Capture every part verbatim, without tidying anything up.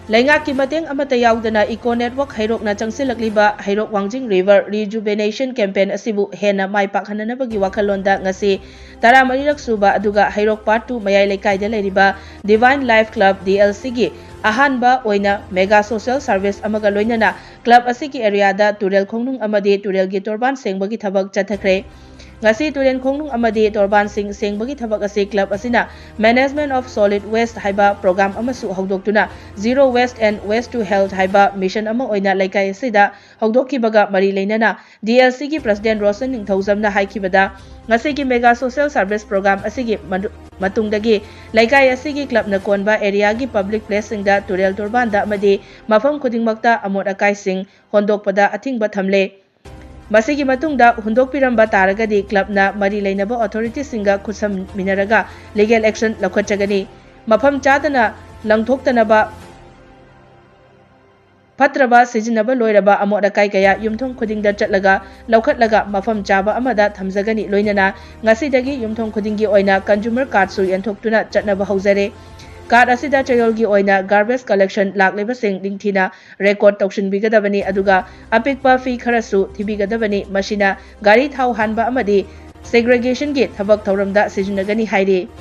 ꯂꯩꯉꯥꯛꯀꯤ ꯃꯇꯦꯡ ꯑꯃꯠꯇ ꯌꯥꯎꯗꯅ Eco Network ꯍꯩꯔꯣꯛꯅ ꯆꯪꯁꯤꯜꯂꯛꯂꯤꯕ ꯍꯩꯔꯣꯛ ꯋꯥꯡꯖꯤꯡ River Rejuvenation Campaign ꯑꯁꯤꯕꯨ ꯍꯦꯟꯅ ꯃꯥꯏ ꯄꯥꯛꯍꯟꯅꯅꯕꯒꯤ ꯋꯥꯈꯜꯂꯣꯟꯗ ꯉꯁꯤ ꯇꯔꯥꯃꯔꯤꯔꯛ ꯁꯨꯕ ꯑꯗꯨꯒ ꯍꯩꯔꯣꯛ Part two ꯃꯌꯥꯏ ꯂꯩꯀꯥꯏꯗ ꯂꯩꯔꯤꯕ Divine Life Club D L C ꯒꯤ ꯑꯍꯥꯟꯕ ꯑꯣꯏꯅ mega social service ꯑꯃꯒ ꯂꯣꯏꯅꯅ club ꯑꯁꯤꯒꯤ areaꯗ ꯇꯨꯔꯦꯜ ꯈꯣꯡꯅꯨꯡ ꯑꯃꯗꯤ ꯇꯨꯔꯦꯜꯒꯤ ꯇꯣꯔꯕꯥꯟ ꯁꯦꯡꯕꯒꯤ ꯊꯕꯛ ꯆꯠꯊꯈ꯭ꯔꯦ꯫ ꯉꯁꯤ ꯇꯨꯔꯦꯜ ꯈꯣꯡꯅꯨꯡ ꯑꯃꯗꯤ ꯇꯣꯔꯕꯥꯟꯁꯤꯡ ꯁꯦꯡꯕꯒꯤ ꯊꯕꯛ ꯑꯁꯤ club ꯑꯁꯤꯅ Management of Solid Waste ꯍꯥꯏꯕ program ꯑꯃꯁꯨ ꯍꯧꯗꯣꯛꯇꯨꯅ Zero Waste and Waste to Health ꯍꯥꯏꯕ mission ꯑꯃ ꯑꯣꯏꯅ ꯂꯩꯀꯥꯏ ꯑꯁꯤꯗ ꯍꯧꯗꯣꯛꯈꯤꯕꯒ ꯃꯔꯤ ꯂꯩꯅꯅ D L C ꯒꯤ President ꯔꯣꯁꯟ ꯅꯤꯡꯊꯧꯖꯝꯅ ꯍꯥꯏꯈꯤꯕꯗ, ꯉꯁꯤꯒꯤ mega social service program ꯑꯁꯤꯒꯤ ꯃꯗꯨ-, ꯃꯇꯨꯡꯗꯒꯤ ꯂꯩꯀꯥꯏ ꯑꯁꯤꯒꯤ clubꯅ ꯀꯣꯟꯕ areaꯒꯤ public placeꯁꯤꯡꯗ ꯇꯨꯔꯦꯜ ꯇꯣꯔꯕꯥꯟꯗ ꯑꯃꯗꯤ ꯃꯐꯝ ꯈꯨꯗꯤꯡꯃꯛꯇ ꯑꯃꯣꯠ ꯑꯀꯥꯏꯁꯤꯡ ꯍꯣꯟꯗꯣꯛꯄꯗ ꯑꯊꯤꯡꯕ ꯊꯝꯂꯦ꯫ ꯃꯁꯤꯒꯤ ꯃꯇꯨꯡꯗ ꯍꯨꯟꯗꯣꯛꯄꯤꯔꯝꯕ ꯇꯥꯔꯒꯗꯤ clubꯅ ꯃꯔꯤ ꯂꯩꯅꯕ authorityꯁꯤꯡꯒ ꯈꯨꯠꯁꯝꯃꯤꯟꯅꯔꯒ legal action ꯂꯧꯈꯠꯆꯒꯅꯤ꯫ ꯃꯐꯝ ꯆꯥꯗꯅ ꯂꯪꯊꯣꯛꯇꯅꯕ, ꯐꯠꯇ꯭ꯔꯕ ꯁꯤꯖꯤꯟꯅꯕ ꯂꯣꯏꯔꯕ ꯑꯃꯣꯠ ꯑꯀꯥꯏ ꯀꯌꯥ ꯌꯨꯝꯊꯣꯡ ꯈꯨꯗꯤꯡꯗ ꯆꯠꯂꯒ ꯂꯧꯈꯠꯂꯒ ꯃꯐꯝ ꯆꯥꯕ ꯑꯃꯗ ꯊꯝꯖꯒꯅꯤ꯫ ꯂꯣꯏꯅꯅ ꯉꯁꯤꯗꯒꯤ ꯌꯨꯝꯊꯣꯡ ꯈꯨꯗꯤꯡꯒꯤ ꯑꯣꯏꯅ consumer cardꯁꯨ ꯌꯦꯟꯊꯣꯛꯇꯨꯅ ꯆꯠꯅꯕ ꯍꯧꯖꯔꯦ꯫ Card ꯑꯁꯤꯗ ꯆꯌꯣꯜꯒꯤ ꯑꯣꯏꯅ garbage collection ꯂꯥꯛꯂꯤꯕꯁꯤꯡ ꯅꯤꯡꯊꯤꯅ record ꯇꯧꯁꯤꯟꯕꯤꯒꯗꯕꯅꯤ, ꯑꯗꯨꯒ ꯑꯄꯤꯛꯄ fee ꯈꯔꯁꯨ ꯊꯤꯕꯤꯒꯗꯕꯅꯤ꯫ ꯃꯁꯤꯅ ꯒꯥꯔꯤ ꯊꯥꯎ ꯍꯥꯟꯕ ꯑꯃꯗꯤ segregationꯒꯤ ꯊꯕꯛ ꯊꯧꯔꯝꯗ ꯁꯤꯖꯤꯟꯅꯒꯅꯤ ꯍꯥꯏꯔꯤ꯫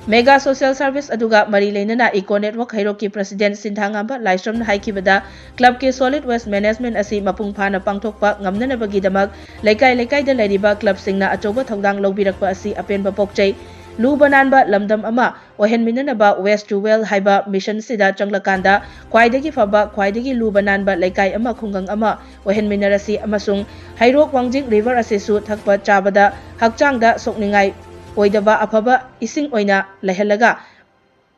Mega social service ꯑꯗꯨꯒ ꯃꯔꯤ ꯂꯩꯅꯅ Eco Network ꯍꯩꯔꯣꯛꯀꯤ President ꯁꯤꯟꯊꯥꯉꯥꯝꯕ ꯂꯥꯏꯁ꯭ꯔꯝꯅ ꯍꯥꯏꯈꯤꯕꯗ, clubꯀꯤ solid waste management ꯑꯁꯤ ꯃꯄꯨꯡ ꯐꯥꯅ ꯄꯥꯡꯊꯣꯛꯄ ꯉꯝꯅꯅꯕꯒꯤꯗꯃꯛ ꯂꯩꯀꯥꯏ ꯂꯩꯀꯥꯏꯗ ꯂꯩꯔꯤꯕ clubꯁꯤꯡꯅ ꯑꯆꯧꯕ ꯊꯧꯗꯥꯡ ꯂꯧꯕꯤꯔꯛꯄ ꯑꯁꯤ ꯑꯄꯦꯟꯕ ꯄꯣꯛꯆꯩ꯫ ꯂꯨꯕ ꯅꯥꯟꯕ ꯂꯝꯗꯝ ꯑꯃ ꯑꯣꯏꯍꯟꯃꯤꯟꯅꯅꯕ Waste to Wealth ꯍꯥꯏꯕ missionꯁꯤꯗ ꯆꯪꯂꯀꯥꯟꯗ ꯈ꯭ꯋꯥꯏꯗꯒꯤ ꯐꯕ, ꯈ꯭ꯋꯥꯏꯗꯒꯤ ꯂꯨꯕ ꯅꯥꯟꯕ ꯂꯩꯀꯥꯏ ꯑꯃ, ꯈꯨꯡꯒꯪ ꯑꯃ ꯑꯣꯏꯍꯟꯃꯤꯟꯅꯔꯁꯤ ꯑꯃꯁꯨꯡ ꯍꯩꯔꯣꯛ ꯋꯥꯡꯖꯤꯡ river ꯑꯁꯤꯁꯨ ꯊꯛꯄ ꯆꯥꯕꯗ ꯍꯛꯆꯥꯡꯗ ꯁꯣꯛꯅꯤꯡꯉꯥꯏ ꯑꯣꯏꯗꯕ ꯑꯐꯕ ꯏꯁꯤꯡ ꯑꯣꯏꯅ ꯂꯩꯍꯜꯂꯒ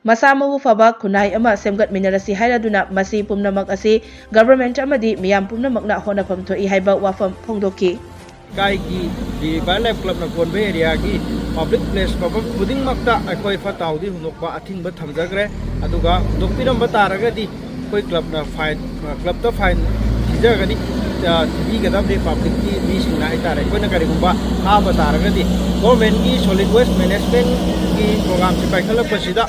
ꯃꯁꯥ ꯃꯎ ꯐꯕ ꯈꯨꯟꯅꯥꯏ ꯑꯃ ꯁꯦꯝꯒꯠꯃꯤꯟꯅꯔꯁꯤ ꯍꯥꯏꯔꯗꯨꯅ ꯃꯁꯤ ꯄꯨꯝꯅꯃꯛ ꯑꯁꯤ government ꯑꯃꯗꯤ ꯃꯤꯌꯥꯝ ꯄꯨꯝꯅꯃꯛꯅ ꯍꯣꯠꯅꯐꯝ ꯊꯣꯛꯏ ꯍꯥꯏꯕ ꯋꯥꯐꯝ ꯐꯣꯡꯗꯣꯛꯈꯤ꯫ ꯂꯩꯀꯥꯏꯒꯤ Divine Life Clubꯅ ꯀꯣꯟꯕ areaꯒꯤ public place ꯃꯐꯝ ꯈꯨꯗꯤꯡꯃꯛꯇ ꯑꯩꯈꯣꯏ ꯐꯠꯇ ꯍꯥꯎꯗꯤ ꯍꯨꯟꯗꯣꯛꯄ ꯑꯊꯤꯡꯕ ꯊꯝꯖꯈ꯭ꯔꯦ꯫ ꯑꯗꯨꯒ ꯍꯨꯟꯗꯣꯛꯄꯤꯔꯝꯕ ꯇꯥꯔꯒꯗꯤ ꯑꯩꯈꯣꯏ clubꯅ fine, clubꯇ fine ꯊꯤꯖꯒꯅꯤ꯫ ꯑ, ꯊꯤꯕꯤꯒꯗꯕꯅꯤ publicꯀꯤ ꯃꯤꯁꯤꯡꯅ ꯍꯥꯏꯇꯥꯔꯦ꯫ ꯑꯩꯈꯣꯏꯅ ꯀꯔꯤꯒꯨꯝꯕ ꯐꯥꯕ ꯇꯥꯔꯒꯗꯤ governmentꯀꯤ solid waste managementꯀꯤ programꯁꯦ ꯄꯥꯏꯈꯠꯂꯛꯄꯁꯤꯗ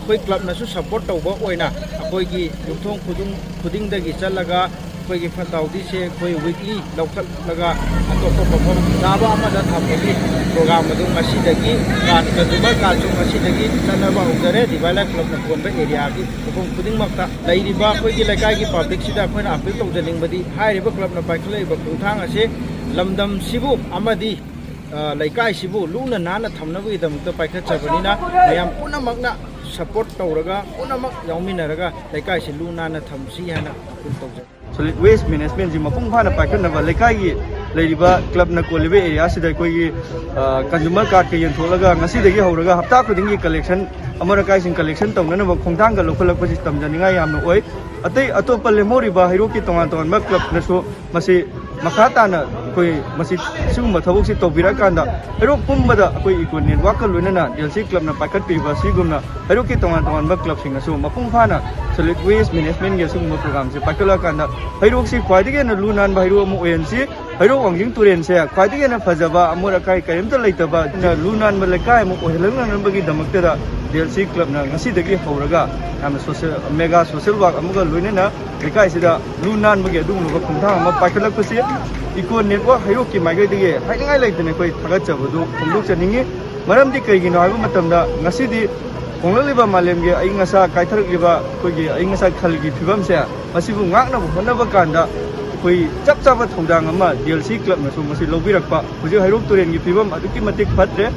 ꯑꯩꯈꯣꯏ ꯀ꯭ꯂꯕꯅꯁꯨ ꯁꯞꯄꯣꯔꯠ ꯇꯧꯕ ꯑꯣꯏꯅ ꯑꯩꯈꯣꯏꯒꯤ ꯌꯨꯝꯊꯣꯡ ꯈꯨꯗꯨꯡ ꯈꯨꯗꯤꯡꯗꯒꯤ ꯆꯠꯂꯒ ꯑꯩꯈꯣꯏꯒꯤ ꯐꯠꯇ ꯍꯥꯎꯗꯤꯁꯦ ꯑꯩꯈꯣꯏ ꯋꯤꯛꯂꯤ ꯂꯧꯈꯠꯂꯒ ꯑꯇꯣꯞꯄ ꯃꯐꯝ ꯆꯥꯕ ꯑꯃꯗ ꯊꯝꯕꯒꯤ ꯄ꯭ꯔꯣꯒ꯭ꯔꯥꯝ ꯑꯗꯨ ꯉꯁꯤꯗꯒꯤ ꯀꯥꯔꯗ, ꯀꯟꯖꯨꯃꯔ ꯀꯥꯔꯗꯁꯨ ꯉꯁꯤꯗꯒꯤ ꯆꯠꯅꯕ ꯍꯧꯖꯔꯦ꯫ ꯗꯤꯚꯥꯏꯂꯥꯏ ꯀ꯭ꯂꯕꯅ ꯀꯣꯟꯕ ꯑꯦꯔꯤꯌꯥꯒꯤ ꯃꯐꯝ ꯈꯨꯗꯤꯡꯃꯛꯇ ꯂꯩꯔꯤꯕ ꯑꯩꯈꯣꯏꯒꯤ ꯂꯩꯀꯥꯏꯒꯤ ꯄꯕ꯭ꯂꯤꯛꯁꯤꯗ ꯑꯩꯈꯣꯏꯅ ꯑꯄꯤꯜ ꯇꯧꯖꯅꯤꯡꯕꯗꯤ, ꯍꯥꯏꯔꯤꯕ ꯀ꯭ꯂꯕꯅ ꯄꯥꯏꯈꯠꯂꯛꯏꯕ ꯈꯣꯡꯊꯥꯡ ꯑꯁꯤ ꯂꯝꯗꯝꯁꯤꯕꯨ ꯑꯃꯗꯤ, ꯑ, ꯂꯩꯀꯥꯏꯁꯤꯕꯨ ꯂꯨꯅ ꯅꯥꯟꯅ ꯊꯝꯅꯕꯒꯤꯗꯃꯛꯇ ꯄꯥꯏꯈꯠꯆꯕꯅꯤꯅ, ꯃꯌꯥꯝ ꯄꯨꯝꯅꯃꯛꯅ ꯁꯞꯄꯣꯔꯠ ꯇꯧꯔꯒ, ꯄꯨꯝꯅꯃꯛ ꯌꯥꯎꯃꯤꯟꯅꯔꯒ ꯂꯩꯀꯥꯏꯁꯤ ꯂꯨ ꯅꯥꯟꯅ ꯊꯝꯁꯤ ꯍꯥꯏꯅ ꯑꯄꯤꯜ ꯇꯧꯖꯩ꯫ ꯁꯣꯂꯤꯗ ꯋꯦꯁ ꯃꯦꯅꯦꯖꯃꯦꯟꯁꯤ ꯃꯄꯨꯡ ꯐꯥꯅ ꯄꯥꯏꯈꯠꯅꯕ ꯂꯩꯀꯥꯏꯒꯤ ꯂꯩꯔꯤꯕ ꯀ꯭ꯂꯕꯅ ꯀꯣꯜꯂꯤꯕ ꯑꯦꯔꯤꯌꯥꯁꯤꯗ ꯑꯩꯈꯣꯏꯒꯤ, ꯑ, ꯀꯟꯖꯨꯃꯔ ꯀꯥꯔꯗꯀ ꯌꯦꯟꯊꯣꯛꯂꯒ ꯉꯁꯤꯗꯒꯤ ꯍꯧꯔꯒ ꯍꯞꯇꯥ ꯈꯨꯗꯤꯡꯒꯤ ꯀꯂꯦꯛꯁꯟ, ꯑꯃꯣꯠ ꯑꯀꯥꯏꯁꯤꯡ ꯀꯂꯦꯛꯁꯟ ꯇꯧꯅꯅꯕ ꯈꯣꯡꯊꯥꯡꯒ ꯂꯧꯈꯠꯂꯛꯄꯁꯤ ꯇꯝꯖꯅꯤꯡꯉꯥꯏ ꯌꯥꯝꯅ ꯑꯣꯏ꯫ ꯑꯇꯩ ꯑꯇꯣꯞꯄ ꯂꯦꯝꯍꯧꯔꯤꯕ ꯍꯩꯔꯣꯛꯀꯤ ꯇꯣꯉꯥꯟ ꯇꯣꯉꯥꯟꯕ ꯀ꯭ꯂꯕꯅꯁꯨ ꯃꯁꯤ ꯃꯈꯥ ꯇꯥꯅ ꯑꯩꯈꯣꯏ ꯃꯁꯤ ꯁꯤꯒꯨꯝꯕ ꯊꯕꯛꯁꯤ ꯇꯧꯕꯤꯔꯛꯑꯀꯥꯟꯗ ꯍꯩꯔꯣꯛ ꯄꯨꯝꯕꯗ ꯑꯩꯈꯣꯏ ꯏꯀꯣ ꯅꯦꯠꯋꯥꯛꯀ ꯂꯣꯏꯅꯅ ꯗꯤ ꯑꯦꯜ ꯁꯤ ꯀ꯭ꯂꯕꯅ ꯄꯥꯏꯈꯠꯄꯤꯕ ꯑꯁꯤꯒꯨꯝꯅ ꯍꯩꯔꯣꯛꯀꯤ ꯇꯣꯉꯥꯟ ꯇꯣꯉꯥꯟꯕ ꯀ꯭ꯂꯕꯁꯤꯡꯅꯁꯨ ꯃꯄꯨꯡ ꯐꯥꯅ ꯁꯣꯂꯤꯗ ꯋꯦꯁ ꯃꯦꯅꯦꯖꯃꯦꯟꯒꯤ ꯑꯁꯤꯒꯨꯝꯕ ꯄ꯭ꯔꯣꯒ꯭ꯔꯥꯝꯁꯦ ꯄꯥꯏꯈꯠꯂꯛꯑꯀꯥꯟꯗ ꯍꯩꯔꯣꯛꯁꯤ ꯈ꯭ꯋꯥꯏꯗꯒꯤ ꯍꯦꯟꯅ ꯂꯨ ꯅꯥꯟꯕ ꯍꯩꯔꯣꯛ ꯑꯃ ꯑꯣꯏꯍꯟꯁꯤ꯫ ꯍꯩꯔꯣꯛ ꯋꯥꯡꯖꯤꯡ ꯇꯨꯔꯦꯜꯁꯦ ꯈ꯭ꯋꯥꯏꯗꯒꯤ ꯍꯦꯟꯅ ꯐꯖꯕ, ꯑꯃꯣꯠ ꯑꯀꯥꯏ ꯀꯔꯤꯝꯇ ꯂꯩꯇꯕ, ꯂꯨ ꯅꯥꯟꯕ ꯂꯩꯀꯥꯏ ꯑꯃ ꯑꯣꯏꯍꯜꯂꯛꯅꯅꯕꯒꯤꯗꯃꯛꯇꯗ ꯗꯤ ꯑꯦꯜ ꯁꯤ ꯀ꯭ꯂꯕꯅ ꯉꯁꯤꯗꯒꯤ ꯍꯧꯔꯒ ꯌꯥꯝꯅ ꯁꯣꯁꯦꯜ, ꯃꯦꯒꯥ ꯁꯣꯁꯦꯜ ꯋꯥꯛ ꯑꯃꯒ ꯂꯣꯏꯅꯅ ꯂꯩꯀꯥꯏꯁꯤꯗ ꯂꯨ ꯅꯥꯟꯕꯒꯤ ꯑꯗꯨꯒꯨꯝꯂꯕ ꯈꯣꯡꯊꯥꯡ ꯑꯃ ꯄꯥꯏꯈꯠꯂꯛꯄꯁꯤ ꯏꯀꯣ ꯅꯦꯠꯋꯥꯛ ꯍꯩꯔꯣꯛꯀꯤ ꯃꯥꯏꯀꯩꯗꯒꯤ ꯍꯥꯏꯅꯤꯡꯉꯥꯏ ꯂꯩꯇꯅ ꯑꯩꯈꯣꯏ ꯊꯥꯒꯠꯆꯕꯗꯨ ꯐꯣꯡꯗꯣꯛꯆꯅꯤꯡꯉꯤ꯫ ꯃꯔꯝꯗꯤ ꯀꯩꯒꯤꯅꯣ ꯍꯥꯏꯕ ꯃꯇꯝꯗ ꯉꯁꯤꯗꯤ ꯍꯣꯡꯂꯛꯂꯤꯕ ꯃꯥꯂꯦꯝꯒꯤ ꯑꯏꯪ ꯑꯁꯥ ꯀꯥꯏꯊꯔꯛꯂꯤꯕ ꯑꯩꯈꯣꯏꯒꯤ ꯑꯏꯪ ꯑꯁꯥ ꯈꯜꯒꯤ ꯐꯤꯕꯝꯁꯦ, ꯃꯁꯤꯕꯨ ꯉꯥꯛꯅꯕ ꯍꯣꯠꯅꯕ ꯀꯥꯟꯗ ꯑꯩꯈꯣꯏ ꯆꯞ ꯆꯥꯕ ꯊꯧꯗꯥꯡ ꯑꯃ ꯗꯤ ꯑꯦꯜ ꯁꯤ ꯀ꯭ꯂꯕꯅꯁꯨ ꯃꯁꯤ ꯂꯧꯕꯤꯔꯛꯄ꯫ ꯍꯧꯖꯤꯛ ꯍꯩꯔꯣꯛ ꯇꯨꯔꯦꯜꯒꯤ ꯐꯤꯕꯝ ꯑꯗꯨꯛꯀꯤ ꯃꯇꯤꯛ ꯐꯠꯇ꯭ꯔꯦ꯫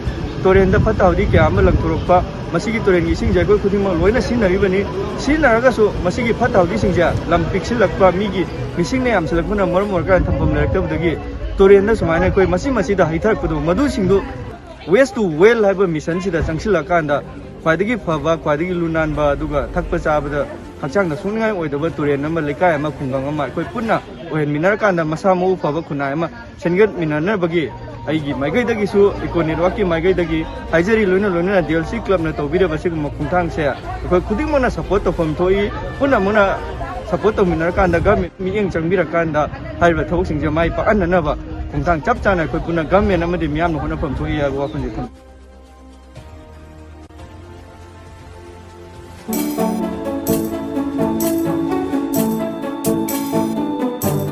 ꯇꯨꯔꯦꯜꯗ ꯐꯠꯇ ꯍꯥꯎꯗꯤ ꯀꯌꯥ ꯑꯃ ꯂꯪꯊꯣꯔꯛꯄ, ꯃꯁꯤꯒꯤ ꯇꯨꯔꯦꯜꯒꯤ ꯏꯁꯤꯡꯁꯦ ꯑꯩꯈꯣꯏ ꯈꯨꯗꯤꯡꯃꯛ ꯂꯣꯏꯅ ꯁꯤꯖꯤꯟꯅꯔꯤꯕꯅꯤ꯫ ꯁꯤꯖꯤꯟꯅꯔꯒꯁꯨ ꯃꯁꯤꯒꯤ ꯐꯠꯇ ꯍꯥꯎꯗꯤꯁꯤꯡꯁꯦ ꯂꯝ ꯄꯤꯛꯁꯤꯜꯂꯛꯄ, ꯃꯤꯒꯤ ꯃꯤꯁꯤꯡꯅ ꯌꯥꯝꯁꯤꯜꯂꯛꯄꯅ ꯃꯔꯝ ꯑꯣꯏꯔꯀꯥꯟꯗ ꯊꯝꯐꯝ ꯂꯩꯔꯛꯇꯕꯗꯒꯤ ꯇꯨꯔꯦꯜꯗ ꯁꯨꯃꯥꯏꯅ ꯑꯩꯈꯣꯏ ꯃꯆꯤ ꯃꯆꯤꯗ ꯍꯩꯊꯔꯛꯄꯗꯣ, ꯃꯗꯨꯁꯤꯡꯗꯨ Waste to Wealth ꯍꯥꯏꯕ ꯃꯤꯁꯟꯁꯤꯗ ꯆꯪꯁꯤꯜꯂꯀꯥꯟꯗ ꯈ꯭ꯋꯥꯏꯗꯒꯤ ꯐꯕ, ꯈ꯭ꯋꯥꯏꯗꯒꯤ ꯂꯨ ꯅꯥꯟꯕ, ꯑꯗꯨꯒ ꯊꯛꯄ ꯆꯥꯕꯗ ꯍꯛꯆꯥꯡꯗ ꯁꯣꯛꯅꯤꯡꯉꯥꯏ ꯑꯣꯏꯗꯕ ꯇꯨꯔꯦꯜ ꯑꯃ, ꯂꯩꯀꯥꯏ ꯑꯃ, ꯈꯨꯡꯒꯪ ꯑꯃ ꯑꯩꯈꯣꯏ ꯄꯨꯟꯅ ꯑꯣꯏꯍꯟꯃꯤꯟꯅꯔꯀꯥꯟꯗ ꯃꯁꯥ ꯃꯎ ꯐꯕ ꯈꯨꯟꯅꯥꯏ ꯑꯃ ꯁꯦꯝꯒꯠꯃꯤꯟꯅꯅꯕꯒꯤ ꯑꯩꯒꯤ ꯃꯥꯏꯀꯩꯗꯒꯤꯁꯨ, ꯏꯀꯣ ꯅꯦꯠꯋꯥꯔꯛꯀꯤ ꯃꯥꯏꯀꯩꯗꯒꯤ ꯍꯥꯏꯖꯔꯤ꯫ ꯂꯣꯏꯅ ꯂꯣꯏꯅꯅ ꯗꯤ ꯑꯦꯜ ꯁꯤ ꯀ꯭ꯂꯕꯅ ꯇꯧꯕꯤꯔꯕ ꯁꯤꯒꯨꯝꯕ ꯈꯣꯡꯊꯥꯡꯁꯦ ꯑꯩꯈꯣꯏ ꯈꯨꯗꯤꯡꯃꯛꯅ ꯁꯄꯣꯔꯠ ꯇꯧꯐꯝ ꯊꯣꯛꯏ꯫ ꯄꯨꯟꯅ ꯄꯨꯟꯅ ꯁꯄꯣꯔꯠ ꯇꯧꯃꯤꯟꯅꯔꯀꯥꯟꯗ ꯒꯃꯦꯟ ꯃꯤꯠꯌꯦꯡ ꯆꯪꯕꯤꯔꯀꯥꯟꯗ ꯍꯥꯏꯔꯤꯕ ꯊꯕꯛꯁꯤꯡꯁꯦ ꯃꯥꯏ ꯄꯥꯛꯍꯟꯅꯅꯕ ꯈꯣꯡꯊꯥꯡ ꯆꯞ ꯆꯥꯅ ꯑꯩꯈꯣꯏ ꯄꯨꯟꯅ ꯒꯃꯦꯟ ꯑꯃꯗꯤ ꯃꯤꯌꯥꯝꯅ ꯍꯣꯠꯅꯐꯝ ꯊꯣꯛꯏ ꯍꯥꯏꯕ ꯋꯥꯐꯝꯁꯦ ꯊꯝꯖꯩ꯫